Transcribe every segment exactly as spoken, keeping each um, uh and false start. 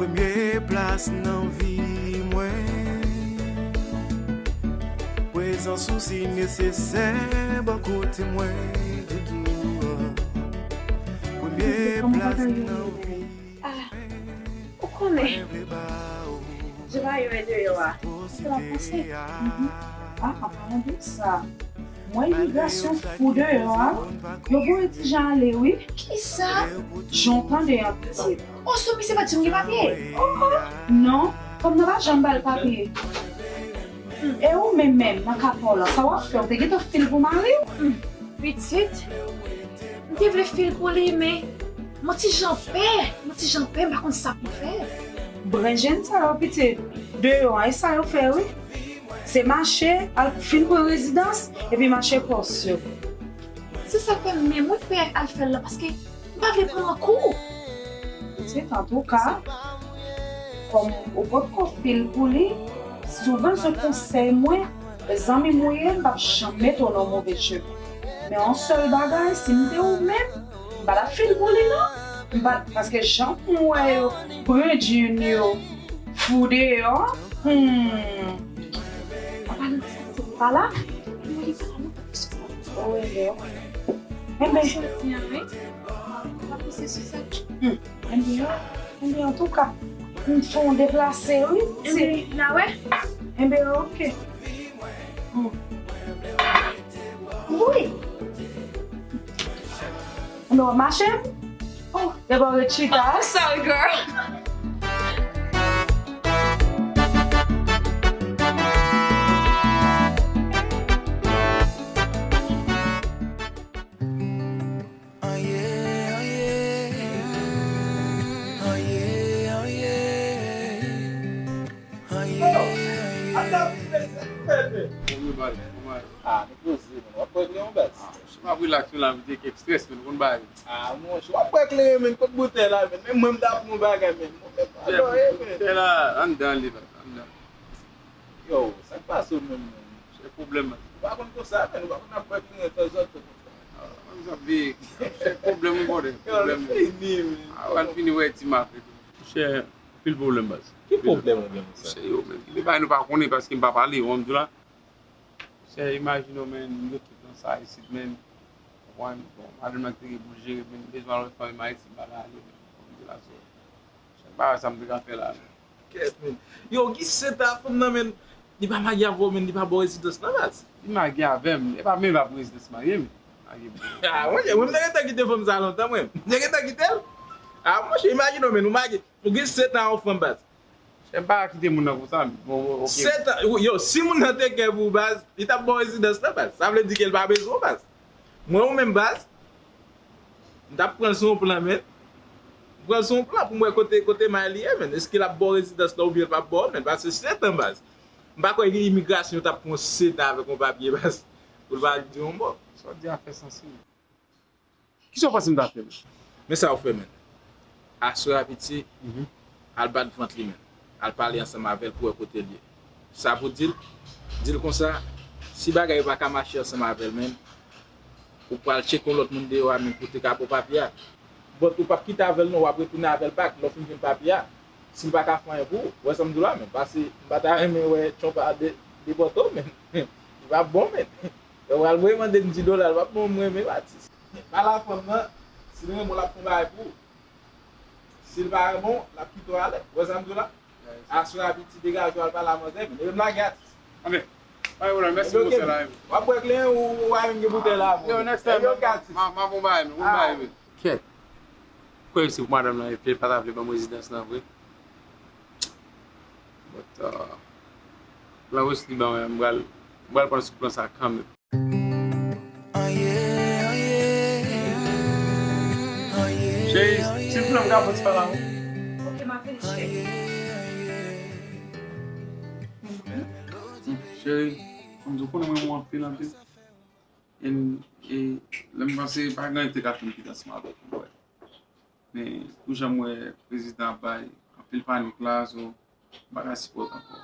Premye plas nan vi mwen. Prezans ou si nesesè bò kote mwen toutou. Premye plas nan vi mwen. Ou konnen, jan bagay yo ye deyò a, se la panse. Ah, an palan de sa, mwen imigrasyon fou deyò a, yo voye ti jan ale wi. Kisa? Jan w tande an pitit. O, so misye pa t janm gen papye? Oh, oh, non, fanm nan pa janm ba l papye. E ou menm menm, nan ka pa w la, sa w ap fè? Ou te gentan fil pou mari w? Pitit, m te vle fil pou li, men m on ti jan pè, m on ti jan pè, m pa konn sa pou m fè. Brenjenn sa yo pitit, deyò an, e sa yo fè wi. Se mache, al fin pran rezidans, epi mache pòs yo. Se sa k fè m menm mwen pè al fè l la, paske m pa vle pran kou. Pitit, antouka, kòm ou potko fil pou li, si w bezwen konsèy mwen, zanmi m ou ye, m p ap janm mete w nan move chemen. Men yon sèl bagay, si m te ou menm, m pa t ap fil pou li non. M pa t, paske jan pou m wè yo, Brendjin yo, fou deyò, hmm. Papa, nou pa la. Oh, enben. Enben. Enben, antouka, m fè yon deplase wi. Enben, n a wè. Enben, ok. Wi. Enben, w ap mache? Oh, depi w ret chita. Sorry, girl. Ah, nou poze, man. W ap pran yon baz. Ah, m ap relax, men la, m te kèk strès, men nou konn bagay. Ah, monchè, w ap pran kleren, men kot boutèy la, men. Men mwen, m ta pran yon bagay, men. Mwen, men, pa dòye, men. Boutèy la, anndan li la, anndan. Yo, sa k pase w menm, men? Se pwoblèm, man. Ou pa konn konsa, men. Ou pa konn ap pran kleren tanzantan konsa. Ah, mwen, sa veye. Se pwoblèm, wi, bòdè. Yo, nou fini, men. Ah, w al fini, wè, ti mafya. Monchè, pil pwoblèm, baz. Ki pwoblèm ou gen konsa? Se yo, men. Gen de bagay nou pa konnen paske m pa pale, w konn m di w la. Se, imajine w, men, nou tout nan sa isit, men. Ou konprann? Bon, madanm nan ki te gen pou l jere, men, bezwen al wè fanmi m Ayiti, m pa ka ale, men. Ou konprann m di w la, so. Se bagay sa m te ka fè la, men. Kèt, men. Yo, Giseta, fanm nan, men, li pa marye avè w, men, li pa ba w rezidans nan, baz. Li marye avè m, e pa menm pa pou rezidans marye m. Marye m. Ah, monchè, mwen, m te gentan kite fanm sa lontan, mwen. M te gentan kite l. Ah, monchè, imajine w, men, ou marye. Ou gen sèt an ak yon fanm, baz. M pa ka kite moun nan konsa, men. Bon, bon, ok. Sèt an, yo, si moun nan te kè pou w, baz, li t ap ba w rezidans lan, baz. Sa vle di ke l pa bezwen w, baz. Mwen, ou menm, baz, m t ap pran l sou yon plan, men. M pran l sou yon plan pou m wè kote, kote may li ye, men. Èske l ap ba w rezidans lan oubyen l p ap ba w, men? Paske sèt an, baz. M pa kwè ke imigrasyon t ap pran w sèt an avèk yon papye, baz, pou l pa di yon mo. Sa w di a fè sans, wi. Kisa w panse m ta fè, men? Men sa w fè, men. Aswè a piti, al bat vant li, men. Al pale ansanm avè l pou wè kote l ye. Sa pou di l, di l konsa, si bagay yo pa ka mache ansanm avè l, men, ou pral tcheke yon lòt moun deyò a, men, pou te ka ba w papye a. But ou p ap kite avè l, non, w ap retounen avè l back, lè w fin jwenn papye a. Si l pa ka fè anyen pou ou, w wè sa m di w la, men. Paske m pa ta renmen wè Trump a de, depòte w, men. Li p ap bon, men. Lè w pral voye mande m di dola, l p ap bon, m renmen, atis. Pale a fanm nan, si l renmen w, l ap fè yon bagay pou ou. Si l pa renmen w, l ap kite w ale. W wè sa m di w la? Aswè a piti, degaje w al pale a manzè, men. Epi m lage atis. Anben, pa gen pwoblèm, mèsi pou konsèy la, wi. W ap bwè kleren ou w a menm gen boutèy la, bon. Yo, next time, m ap bon bagay, men, bon bagay, men. Kèt. Kwè se pou madanm nan, epi l pa ta vle ban m rezidans lan vre. But, uh, plan Wesley ban mwen, m pral, m pral pran sou plan sa kanmenm. Cheri, silvouplè, m ka pran ti pa la, wi? Ok, m ap vini, cheri. Cheri, kòm di w konnen mwen renmen w anpil, anpil. E, e, lè m panse pa gen anyen ki te ka fè m kite ansanm avèk ou, bòy. Men, pou jan m wè prezidan ap bay anpil panik la, so, m pa ka sipòte ankò.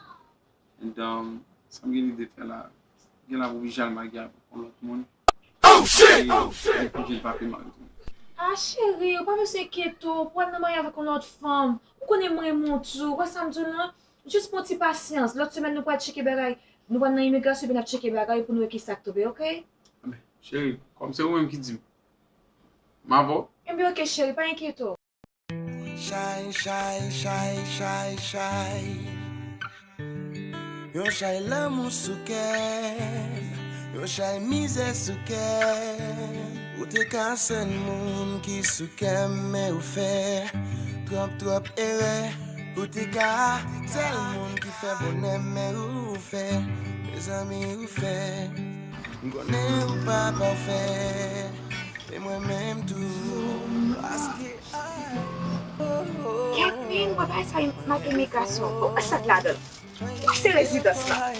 And, um, sa m gen lide fè la, gen la pou oblije al marye avèk yon lòt moun. Oh shit! Oh shit! Epi jwenn papye m al retounen. Ah, cheri, ou pa bezwen enkyete w, pou al nan marye avèk yon lòt fanm. Ou konnen m renmen w tou, ou wè sa m di w lan? Jis pran ti pasyans. Lòt semèn, nou pral tcheke bagay. Nou pral nan imigrasyon, epi n ap tcheke bagay pou nou wè kisa k tonbe, oke? Cheri, kòm se ou menm ki di m, m avè w. Ebyen, oke, cheri, pa enkyete w. Chay, chay, chay, chay, chay. Yon chay lanmou sou kè m, yon chay mizè sou kè m. Ou te ka sèl moun ki sou kè m, men ou fè twòp, twòp erè. Ou te ka sèl moun ki fè bonè m, men ou fè, mezanmi, ou fè. M konnen ou pa pafè, e mwen menm tou, paske Catherine, mwen pa sa mak imigrasyon. Ou pa sa k ladan l. Ou se rezidans la.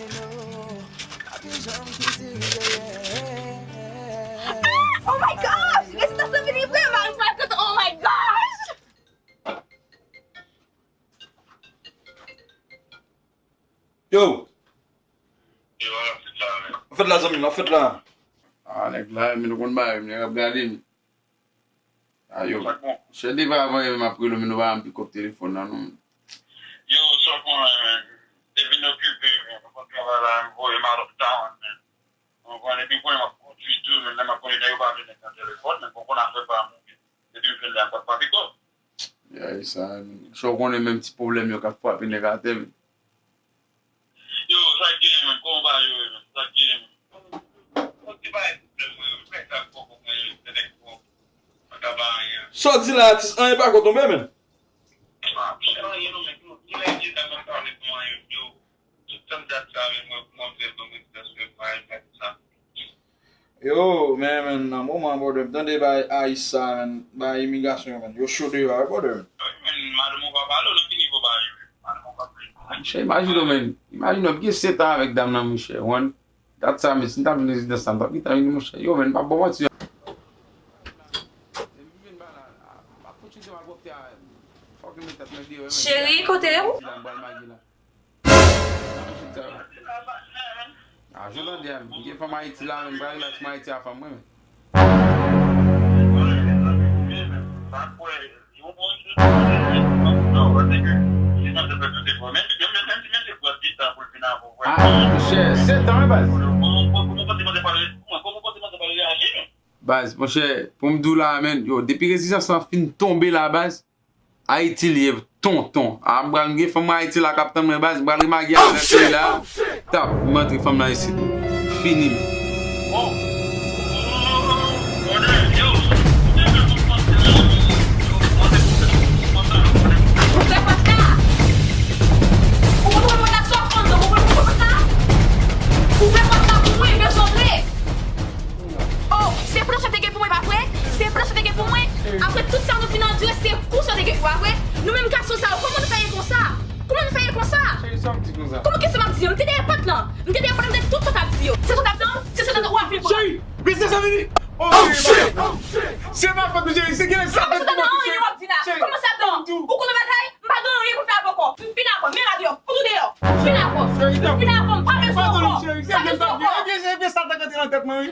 Oh my gosh! Rezidans la vini vre, mari mwen kontan. Oh my gosh! Yo! Yo, ala fèt la, men. Fèt la, zanmi m, la fèt la. Ah, nèg la, men nou konn bagay, nèg ap gade m. Ah, yo. Sa k bon? Chè, depi avan yè, m ap rele w, men nou pa janm pikòp telefòn nan, non. Yo, sa k bon, men. Depi n okipe, men. Nou konn travay la, m voye m out of town, men. Ou konprann, epi kounye a m ap kondui tou, men lè m ap kondui, nèg yo pa vle nèg nan telefòn, men bon, konn afè pa m, depi m jwenn la, m p ap pa pikòp. Ya, e sa, men. Sa w konnen menm ti pwoblèm yo k ap frape nèg atè, men. Yo, sa k genyen, men? Kòman w ba yo ye, men? Sa k genyen, men? Bon, se pa yon pwoblèm, mwen, mwen, sa k poko mwen, se nèg bon. Mwen ka ba anyen. Sa w di la, atis, anyen pa ko tonbe, men? Ah, se anyen, non, men, yo, ki lè di sa, mwen pale pou anyen, yo. Tout tan dat sa, men mwen, mwen vle ban mwen distans, men mwen pa renmen sa. Yo, men, men, nan moman, brother, m tande bay Ayis sa, men, bay imigrasyon, men, yo cho deyò a, brother. Wi, men, madanm ou pa pale, w nan ki nivo bagay yo ye? Madanm ou pa pale. Ah, monchè, imajine w, men, imajine w, ap gen sèt an avèk dam nan, monchè, one. Dat sa, men, si m ta vin rezidans sa, m t ap gentan vini, monchè. Yo, men, m p ap ba w manti. Cheri, kote w? Ah, jan w tande a, m gen fanm Ayiti la, men m pral relax, m Ayiti a fanm mwen, men. Ah, monchè, sèt an, wi, baz. Baz, monchè, pou m di w la, men, yo, depi rezistans lan fin tonbe la, baz, Ayiti l ye, tonton. A, m pral gen fanm Ayiti la k ap tann mwen, baz. M pral remagye avèk li la. Tap, m antre fanm nan isit. Fini m. Ouvè pòt la! Ou konn ouvè pòt la, sa w konn, ouvè pòt la! Ouvè pòt la pou mwen, m bezwen antre! Oh, se planche te gen pou mwen, pa vre? Se planche te gen pou mwen? Apre tout sa nou fin andire, se kou sa te gen pou, pa vre? Nou menm gason sa yo, kòman nou fè ye konsa? Kòman nou fè ye konsa? Cheri, sa w ap di konsa? Kòman ki sa m ap di yo? M te dèyè pòt lan. M te dèyè pòt lan, m tande tout sa w t ap di yo. Se sou dat lan? Se sou dat lan ou ap vin pran? Cheri, rete sa vini. Oh, shit! Se pa fòt ou, cheri. Se gen sa. Kòman se dan anyen w ap di la? Kòman se dan? Ou konn bagay? M pa gen anyen pou m fè avè w ankò. M fin avè w. Men rad yo. Fout ou deyò. M fin avè w. M fin avè w. M pa bezwen w ankò. M pa bezwen w ankò. Ebyen, ebyen, sa t ap rantre nan tèt mwen, wi.